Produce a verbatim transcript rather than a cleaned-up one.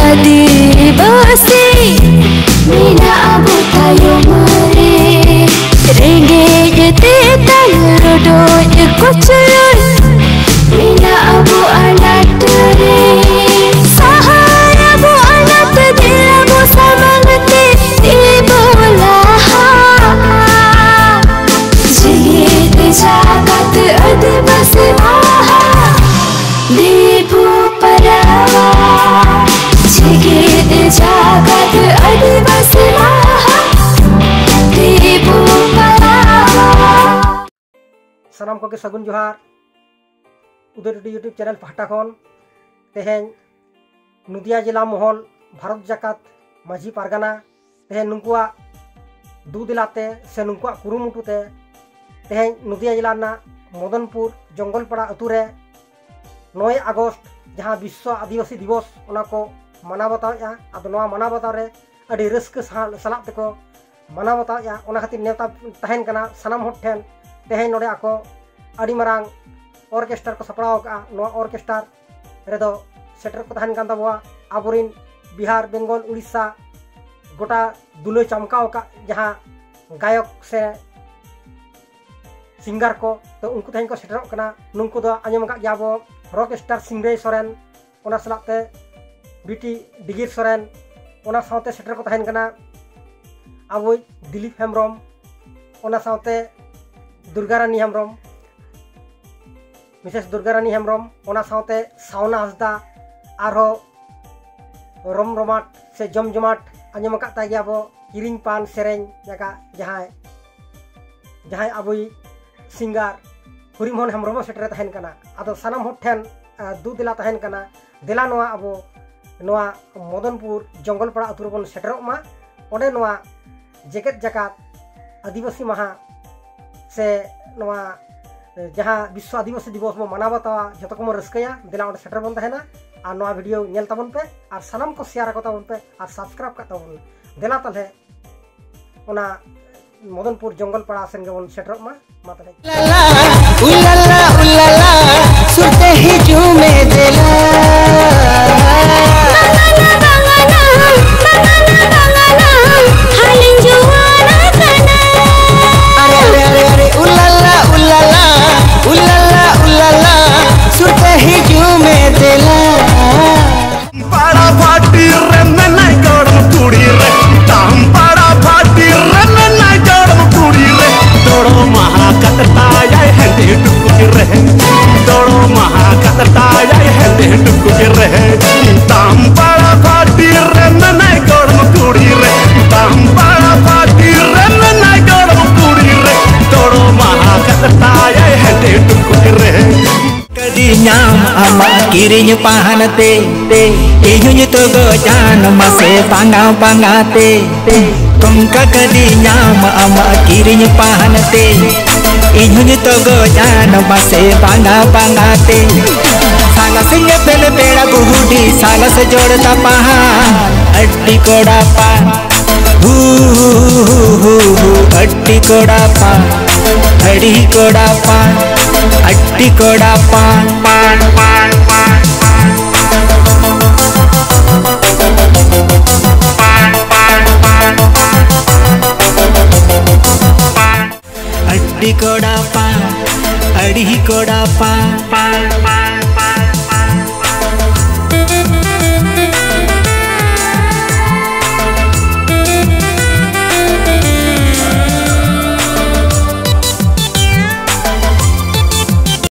ᱟᱹᱫᱤᱵᱟᱹᱥᱤ ᱢᱮᱱᱟᱜ ᱟᱵᱚ ᱛᱟᱭᱚᱢ ᱨᱮ, ᱨᱮᱸᱜᱮᱡ ᱛᱮᱛᱟᱝ ᱨᱚᱰᱚᱡ ᱠᱚᱪᱞᱚᱱ ᱢᱮᱱᱟᱜ ᱟᱵᱚ ᱟᱱᱟᱴ ᱨᱮ, ᱥᱟᱦᱟᱭ ᱟᱵᱚ ᱟᱱᱟᱴ ᱫᱮᱞᱟ ᱵᱚ ᱥᱟᱢᱟᱝ ᱛᱮ ᱫᱮᱵᱚ ᱞᱟᱦᱟ᱾ ᱡᱮᱜᱮᱛ ᱡᱟᱠᱟᱛ ᱟᱹᱫᱤᱵᱟᱹᱥᱤ ᱢᱟᱦᱟ ᱫᱮᱵᱚ ᱯᱟᱞᱟᱣᱟ᱾ ᱡᱮᱜᱮᱛ ᱡᱟᱠᱟᱛ ᱟᱹᱫᱤᱵᱟᱹᱥᱤ ᱢᱟᱦᱟ ᱫᱮᱵᱚ ᱯᱟᱞᱟᱣᱟ᱾ ᱥᱟᱱᱟᱢ ᱠᱚᱜᱮ ᱥᱟᱹᱜᱩᱱ ᱡᱚᱦᱟᱨ᱾ ᱩᱫᱟᱹᱭ ᱴᱩᱰᱩ YouTube ᱪᱮᱱᱮᱞ ᱯᱟᱦᱴᱟ ᱠᱷᱚᱱ ᱛᱮᱦᱮᱧ ᱱᱚᱫᱤᱭᱟ ᱡᱮᱞᱟ ᱢᱚᱦᱚᱞ ᱵᱷᱟᱨᱚᱛ ᱡᱟᱠᱟᱛ ᱢᱟᱹᱡᱷᱤ ᱯᱟᱨᱜᱟᱱᱟ ᱛᱮᱦᱮᱧ ᱱᱩᱠᱩᱣᱟᱜ ᱫᱩ ᱫᱮᱞᱟᱛᱮ ᱥᱮ ᱱᱩᱠᱩᱣᱟᱜ ᱠᱩᱨᱩᱢᱩᱴᱩ ᱛᱮ ᱛᱮᱦᱮᱧ ᱱᱚᱫᱤᱭᱟ ᱡᱮᱞᱟ ᱨᱮᱱᱟᱜ ᱢᱚᱫᱚᱱᱯᱩᱨ ᱡᱚᱝᱜᱚᱞᱯᱟᱲᱟ ᱟᱹᱛᱩ ᱨᱮ ᱱᱚᱭ ᱟᱜᱚᱥᱴ, ᱡᱟᱦᱟᱸ ᱵᱤᱥᱥᱚ ᱟᱹᱫᱤᱵᱟᱹᱥᱤ ᱫᱤᱵᱚᱥ, ᱚᱱᱟ ᱠᱚ ᱢᱟᱱᱟᱣ ᱵᱟᱛᱟᱣᱮᱫᱼᱟ᱾ ᱟᱫᱚ ᱱᱚᱣᱟ ᱢᱟᱱᱟᱣ ᱵᱟᱛᱟᱣ ᱨᱮ ᱟᱹᱰᱤ ᱨᱟᱹᱥᱠᱟᱹ ᱥᱟ-, ᱥᱟᱞᱟᱜ ᱛᱮᱠᱚ ᱢᱟᱱᱟᱣ ᱵᱟᱛᱟᱣᱮᱫᱼᱟ᱾ ᱚᱱᱟ ᱠᱷᱟᱹᱛᱤᱨ ᱱᱮᱣᱛᱟ ᱛᱟᱦᱮᱱ ᱠᱟᱱᱟ ᱥᱟᱱᱟᱢ ᱦᱚᱲ ᱴᱷᱮᱱ, ᱛᱮᱦᱮᱧ ᱱᱚᱰᱮ ᱟᱠᱚ ᱟᱹᱰᱤ ᱢᱟᱨᱟᱝ ᱚᱨᱠᱮᱥᱴᱟᱨ ᱠᱚ ᱥᱟᱯᱲᱟᱣ ᱟᱠᱟᱫᱼᱟ᱾ ᱱᱚᱣᱟ ᱚᱨᱠᱮᱥᱴᱟᱨ ᱨᱮᱫᱚ ᱥᱮᱴᱮᱨ ᱠᱚ ᱛᱟᱦᱮᱱ ᱠᱟᱱ ᱛᱟᱵᱚᱣᱟ ᱟᱵᱚᱨᱮᱱ ᱵᱤᱦᱟᱨ, ᱵᱮᱝᱜᱚᱞ, ᱩᱲᱤᱥᱥᱟ ᱜᱚᱴᱟ ᱫᱩᱞᱟᱹ ᱪᱟᱢᱠᱟᱣ ᱟᱠᱟᱫ ᱡᱟᱦᱟᱸ ᱜᱟᱭᱚᱠ ᱥᱮ ᱥᱤᱝᱜᱟᱨ ᱠᱚ, ᱛᱚ ᱩᱱᱠᱩ ᱛᱮᱦᱮᱧ ᱠᱚ ᱥᱮᱴᱮᱨᱚᱜ ᱠᱟᱱᱟ᱾ ᱱᱩᱠᱩ ᱫᱚ ᱟᱸᱡᱚᱢ ᱟᱠᱟᱫ ᱜᱮᱭᱟ ᱵᱚ ᱨᱚᱠ ᱥᱴᱟᱨ ᱥᱤᱝᱨᱟᱹᱭ ᱥᱚᱨᱮᱱ, ᱚᱱᱟ ᱥᱟᱞᱟᱜ ᱛᱮ ᱵᱤᱴᱤ ᱰᱤᱜᱤᱨ ᱥᱚᱨᱮᱱ, ᱚᱱᱟ ᱥᱟᱶᱛᱮ ᱥᱮᱴᱮᱨ ᱠᱚ ᱛᱟᱦᱮᱱ ᱠᱟᱱᱟ ᱟᱵᱚᱭᱤᱡ ᱫᱤᱞᱤᱯ ᱦᱮᱢᱵᱨᱚᱢ, ᱚᱱᱟ ᱥᱟᱶᱛᱮ ᱫᱩᱨᱜᱟ ᱨᱟᱱᱤ ᱦᱮᱢᱵᱨᱚᱢ, ᱢᱤᱥᱮᱥ ᱫᱩᱨᱜᱟ ᱨᱟᱱᱤ ᱦᱮᱢᱵᱨᱚᱢ, ᱚᱱᱟ ᱥᱟᱶᱛᱮ ᱥᱟᱣᱱᱟ ᱦᱟᱸᱥᱫᱟ, ᱟᱨᱦᱚᱸ ᱨᱚᱢ ᱨᱚᱢᱟᱴ ᱥᱮ ᱡᱚᱢ ᱡᱚᱢᱟᱴ ᱟᱸᱡᱚᱢ ᱟᱠᱟᱫ ᱛᱟᱭ ᱜᱮᱭᱟ ᱵᱚ ᱠᱤᱨᱤᱧ ᱯᱟᱱ ᱥᱮᱨᱮᱧ ᱟᱠᱟᱫ ᱡᱟᱦᱟᱸᱭ, ᱡᱟᱦᱟᱸᱭ ᱟᱵᱚᱭᱤᱡ ᱥᱤᱝᱜᱟᱨ ᱦᱚᱨᱤᱢᱳᱦᱚᱱ ᱦᱮᱢᱵᱨᱚᱢ ᱦᱚᱸ ᱥᱮᱴᱮᱨ ᱛᱟᱦᱮᱱ ᱠᱟᱱᱟ᱾ ᱟᱫᱚ ᱥᱟᱱᱟᱢ ᱦᱚᱲ ᱴᱷᱮᱱ, ᱟ, ᱫᱩ ᱫᱮᱞᱟ ᱛᱟᱦᱮᱱ ᱠᱟᱱᱟ, ᱫᱮᱞᱟ ᱱᱚᱣᱟ ᱟᱵᱚ ᱱᱚᱣᱟ ᱢᱚᱫᱚᱱᱯᱩᱨ ᱡᱚᱝᱜᱚᱞᱯᱟᱲᱟ ᱟᱹᱛᱩ ᱨᱮᱵᱚᱱ ᱥᱮᱴᱮᱨᱚᱜ ᱢᱟ᱾ ᱚᱸᱰᱮ ᱱᱚᱣᱟ ᱡᱮᱜᱮᱛ ᱡᱟᱠᱟᱛ ᱟᱹᱫᱤᱵᱟᱹᱥᱤ ᱢᱟᱦᱟ ᱥᱮ ᱱᱚᱣᱟ, ᱮ, ᱡᱟᱦᱟᱸ ᱵᱤᱥᱥᱚ ᱟᱹᱫᱤᱵᱟᱹᱥᱤ ᱫᱤᱵᱚᱥ ᱵᱚᱱ ᱢᱟᱱᱟᱣ ᱵᱟᱛᱟᱣᱟ, ᱡᱷᱚᱛᱚ ᱠᱚᱵᱚᱱ ᱨᱟᱹᱥᱠᱟᱹᱭᱟ᱾ ᱫᱮᱞᱟ ᱚᱸᱰᱮ ᱥᱮᱴᱮᱨ ᱵᱚᱱ ᱛᱟᱦᱮᱱᱟ ᱟᱨ ᱱᱚᱣᱟ ᱵᱷᱤᱰᱤᱭᱳ ᱧᱮᱞ ᱛᱟᱵᱚᱱ ᱯᱮ ᱟᱨ ᱥᱟᱵᱥᱠᱨᱟᱭᱤᱵ ᱠᱟᱜ ᱛᱟᱵᱚᱱ ᱯᱮ ᱟᱨ ᱥᱟᱵᱥᱠᱨᱟᱭᱤᱵ ᱠᱟᱜ ᱛᱟᱵᱚᱱ ᱯᱮ᱾ ᱫᱮᱞᱟ ᱛᱟᱦᱞᱮ ᱚᱱᱟ ᱢᱚᱫᱚᱱᱯᱩᱨ ᱡᱚᱝᱜᱚᱞ ᱯᱟᱲᱟ ᱥᱮᱱ ᱜᱮᱵᱚᱱ ᱥᱮᱴᱮᱨᱚᱜ ᱢᱟ᱾ ᱢᱟ ᱛᱟᱦᱞᱮ᱾ ᱩᱞᱟᱞᱟ, ᱩᱞᱟᱞᱟ, ᱥᱩᱨᱛᱮ ᱦᱤᱡᱩᱜ ᱢᱮ ᱫᱮᱞᱟ᱾ ᱨᱮ ᱛᱟᱢᱵᱟᱲᱟ ᱯᱟᱹᱴᱤ ᱨᱮ ᱢᱮᱱᱟᱭ ᱜᱚᱲᱚᱢ ᱠᱩᱲᱤ ᱨᱮ, ᱛᱟᱢᱵᱟᱲᱟ ᱯᱟᱹᱴᱤ ᱨᱮ ᱢᱮᱱᱟᱭ ᱜᱚᱲᱚᱢ ᱠᱩᱲᱤ ᱨᱮ, ᱛᱚᱲᱚ ᱢᱟᱦᱟ ᱠᱟᱛᱟᱭᱟᱭ ᱦᱮᱸᱫᱮ ᱴᱩᱠᱩᱡ ᱨᱮ᱾ ᱠᱟᱹᱫᱤᱧᱟᱢ ᱟᱢᱟᱜ ᱠᱤᱨᱤᱧ ᱯᱟᱦᱟᱱ ᱛᱮ, ᱤᱧ ᱦᱚᱸᱧ ᱛᱚᱜᱚᱡᱟᱱ ᱢᱟᱥᱮ ᱵᱟᱝᱟ ᱵᱟᱝᱟ ᱛᱮ᱾ ᱛᱚᱝᱠᱟ ᱠᱟᱹᱫᱤᱧᱟᱢ ᱟᱢᱟᱜ ᱠᱤᱨᱤᱧ ᱯᱟᱦᱟᱱ ᱛᱮ, ᱤᱧ ᱦᱚᱸᱧ ᱛᱚᱜᱚᱡᱟᱱ ᱢᱟᱥᱮ ᱵᱟᱝᱟ ᱵᱟᱝᱟ ᱛᱮ᱾ ᱥᱟᱞᱟ ᱥᱤᱧ ᱮᱯᱮᱞ ᱯᱮᱲᱟ ᱵᱩᱦᱩᱰᱤ, ᱥᱟᱞᱟ ᱥᱮ ᱡᱚᱲ ᱛᱟᱯᱟᱦᱟᱱ ᱟᱹᱰᱤ ᱠᱚᱲᱟ ᱯᱟ᱾ ᱦᱩ, ᱦᱩ, ᱦᱩ, ᱦᱩ, ᱦᱩ, ᱟᱹᱰᱤ ᱠᱚᱲᱟ ᱯᱟ, ᱟᱹᱰᱤ ᱠᱚᱲᱟ ᱯᱟ, ᱟᱹᱰᱤ ᱠᱚᱲᱟ ᱯᱟ᱾ ᱟᱹᱰᱤ ᱠᱚᱲᱟ ᱯᱟ, ᱟᱹᱰᱤ ᱠᱚᱲᱟ ᱯᱟ᱾